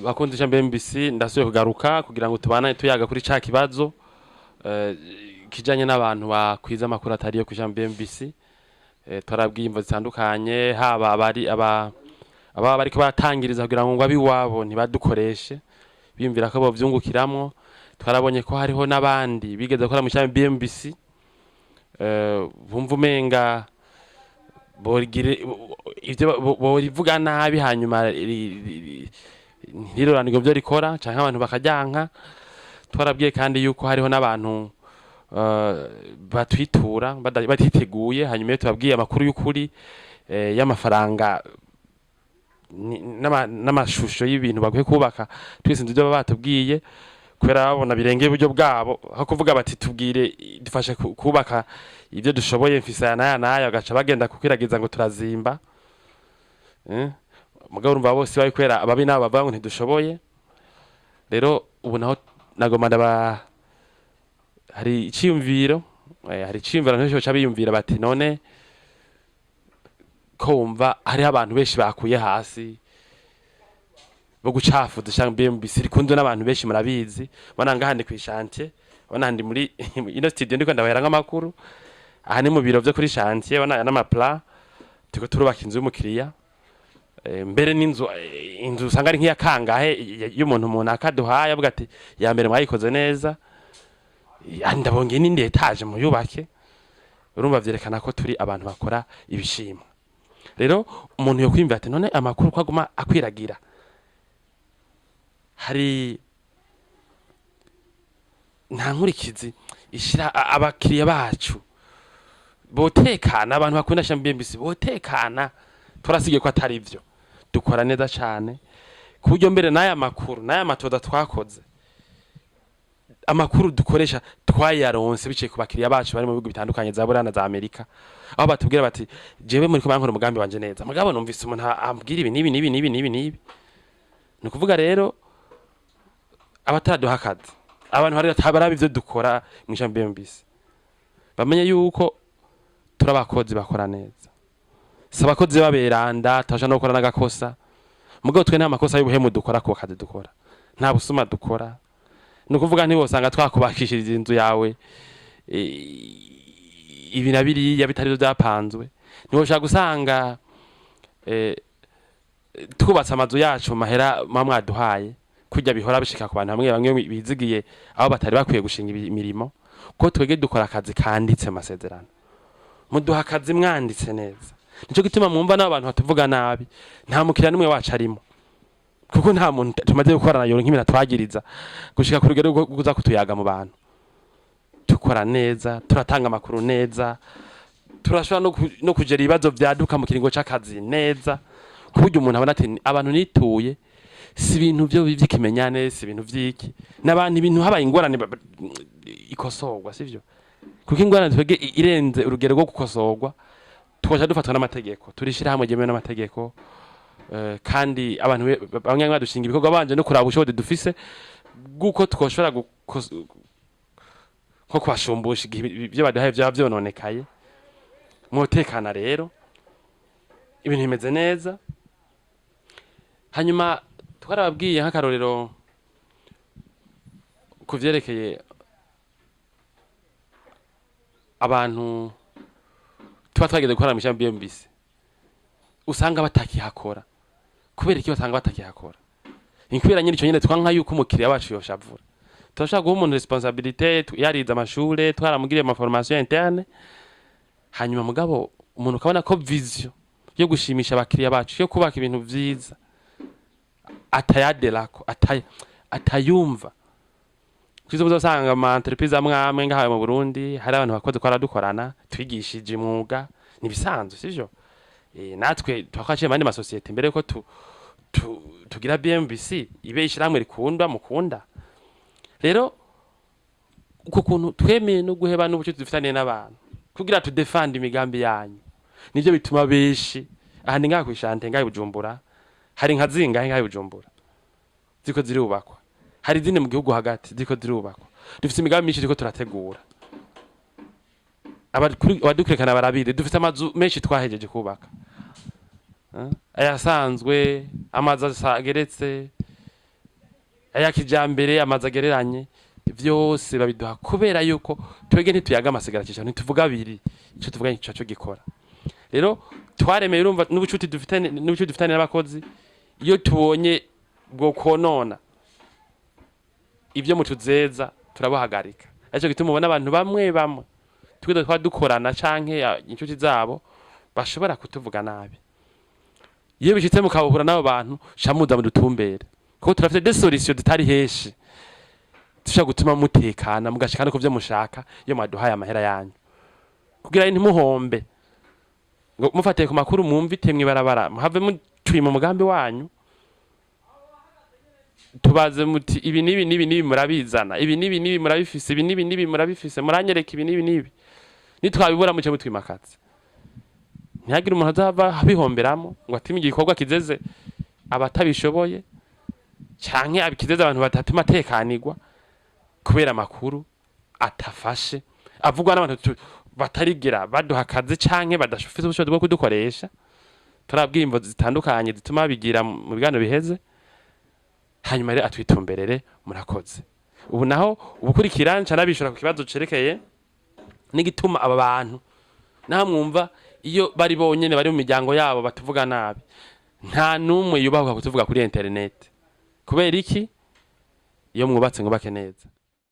Bakunzi ijambo MBC, ndasubiye kugaruka kugira ngo tubane tuyaga kuri ca kibazo kijanye n'abantu bakwiza amakuru atari yo ku ijambo MBC. Twarabwiye imvo zitandukanye, haba abari aba ababa bariko baratangiriza kugira ngo abiwabo ntibadukoreshe, biyumvira ko bovyungukiramwo. Twarabonye ko hariho n'abandi bigeze gukora mu ishami BMBC, bumva umenga borigire ivyo borivuga nabi, hanyuma ntiroranirwe ivyo rikora, canke abantu bakaryanka. Twarabwiye kandi yuko hariho n'abantu batwitura batiteguye, hanyuma iyo tubabwiye amakuru y'ukuri y'amafaranga n'amashusho y'ibintu bakwiye kubaka, twese ibyo baba batubwiye, kubera babona birengeye uburyo bwabo, aho kuvuga bati: "Tubwire, dufashe kubaka ibyo dushoboye, mfise aya n'aya n'aya", bagaca bagenda kukwiragiza ngo turazimba. Mugabo urumva bose bari kubera ababi nabo bavuga ngo ntidushoboye. Rero ubu naho nagomba ndaba hari iciyumviro, hari iciyumviro abantu benshi baca biyumvira bati: "None ko wumva hariho abantu benshi bakuye hasi bo gucafuza cyangwa BMBC rikunzwe n'abantu benshi?" Murabizi, bona ngaha ndi kw'ishantier, bona ndi muri ino studio ndiko ndabahera nk'amakuru. Aha ni mu biro vyo kuri chantier, bona aya n'amaplan, turiko turubaka inzu y'umukiriya. Mbere n'inzu, inzu usanga ari nk'iya kangahe y'umuntu umuntu akaduhaye, avuga ati: "Ya mbere mwayikoze neza, ndabongeye n'indi étage muyubake." Urumva vyerekana ko turi abantu bakora ibishimwa. Rero umuntu yokwiyumvira ati: "None amakuru ko aguma akwiragira, hari nta nkurikizi ishira abakiriya bacu botekana, abantu bakunda shamba BMBC botekana?" Turasigiye ko atari ivyo, dukora neza cane, ku buryo mbere n'aya makuru n'aya matoza twakoze, amakuru dukoresha twayaronse biciye ku bakiriya bacu bari mu bihugu bitandukanye, za Buraya na za Amerika, aho batubwira bati: "Jewe muri ko bankora umugambi wanje neza, mugabo numvise umuntu ambwira ibi n'ibi n'ibi n'ibi n'ibi n'ibi." Ni ukuvuga rero abataraduha akazi, abantu bari baraba ivyo dukora mw'ishami BMBC, bamenye yuko turi abakozi bakora neza. Si abakozi b'aberanda, turashobora no gukora n'agakosa, mugabo twe nta makosa y'ubuhemu dukora ku kazi dukora, nta busuma dukora. Ni ukuvuga ntibosanga twakubakishiriza inzu yawe ibi na biriya bitari byo byapanzwe, ntiwoshaka gusanga twubatse amazu yacu mu mahera muba mwaduhaye, kurya bihora bishika ku bantu bamwe bamwe bizigiye aho batari bakwiye gushinga imirimo, ko twebwe dukora akazi kanditse mu masezerano. Muduha akazi mwanditse neza. Nico gituma mwumva n'abo bantu batuvuga nabi, nta mukiriya n'umwe wacu arimo, kuko nta muntu tumaze gukorana yoro nk'ibintu atwagiriza gushika ku rugero rwo kuza kutuyaga mu bantu. Dukora neza, turatanga amakuru neza, turashobora no kugera ibibazo vyaduka mu kiringo c'akazi neza, ku buryo umuntu abona ati: "Abantu nituye si ibintu vyo vy'ikimenyane, si ibintu vy'iki n'abantu." Ibintu habaye ingorane ikosorwa, sivyo? Kuko ingorane twebwe irenze urugero rwo gukosorwa, tukaca dufatwa n'amategeko. Turishira hamwe ryemewe n'amategeko, kandi abantu bamwe badushinga ibikorwa banje no kuraba ubushobozi dufise bw'uko twoshobora nko kubashumbusha igihe ibyo baduhaye vyaba vyononekaye. Mwotekana rero, ibintu bimeze neza. Hanyuma twarababwiye nk'akarorero ku vyerekeye abantu tuba twageze gukora mw'ishami BMBC, usanga batakihakora. Kubera iki basanga batakihakora? Ni kubera nyine ico nyene twanka yuko umukiriya wacu yoshavura. Turashobora guha umuntu responsabilité, yarize amashure, twaramugiriye ama formation interne, hanyuma mugabo umuntu ukabona ko vision yo gushimisha abakiriya bacu, yo kubaka ibintu vyiza, atayaderako, atayumva. Kwizo uzosanga ama entreprise amwe amwe ngaha mu Burundi hari abantu bakoze ko aradukorana, twigishije umwuga, nibisanzwe, sivyo? Natwe twakaciye mu yandi masosiyete mbere yuko tugira BMBC ibe ishirahamwe rikundwa mukunda. Rero uko kuntu twemeye no guheba n'ubucuti dufitaniye n'abantu kugira tudefande imigambi yanyu, nivyo bituma benshi. Aha ni ngaha kw'ishantier ngaha i Bujumbura, hari nka zingahe ngaha i Bujumbura ziko zirubakwa, hari izindi mu gihugu hagati ziko zirubakwa. Dufite imigambi myinshi turiko turategura. Abadukurikirana barabizi, dufite amazu menshi twahejeje kubaka, ayasanzwe, amazu ageretse. Aya kijambere, amazu agereranye, vyose babiduha kubera yuko twege ntituyaga amasigara cicaro, ntituvuga abiri, ico tuvuga nico cyo gikora. Rero twaremeye, urumva n'ubucuti dufitanye n'abakozi, iyo tubonye bwo konona ibyo mutuzeza turabuhagarika. Aricyo gituma ubona abantu bamwe bamwe twiza twa dukorana canke inshuti zabo bashobora kutuvuga nabi. Iyo bishitse mukabahura n'abo bantu, shamuza mudutumbere, kuko turafite des solutions zitari heshi zishobora gutuma mutekana, mugashika no kuvyo mushaka iyo mwaduhaye amahera yanyu, kugira ntimuhombe ngo mufatiye ku makuru mwumvite mw'ibarabara, muhave mutwima umugambi wanyu. Tubaze muti: ibi n'ibi n'ibi n'ibi murabizana, ibi n'ibi n'ibi murabifise, ibi n'ibi n'ibi murabifise, muranyereka ibi n'ibi n'ibi. Nitwabibura muce mutwimakaze, ntihagire umuntu azava abihomberamo ngo atime igikorwa kizeze abatabishoboye canke abikizeze abantu batatuma atekanirwa kubera amakuru atafashe avugwa n'abantu batarigera baduha akazi canke badafise ubushobozi bwo kudukoresha. Turabwira imvo zitandukanye zituma babigira mu biganiro biheze, hanyuma rero atwitumberere. Murakoze. Ubu naho ubukurikira nca nabishura ku kibazo cerekeye n'igituma aba bantu, naho mwumva iyo bari bonyene, bari mu miryango yabo, batuvuga nabi, nta n'umwe yubahuka kutuvuga kuri internet. Kubera iki? Iyo mwubatse, mwubake neza.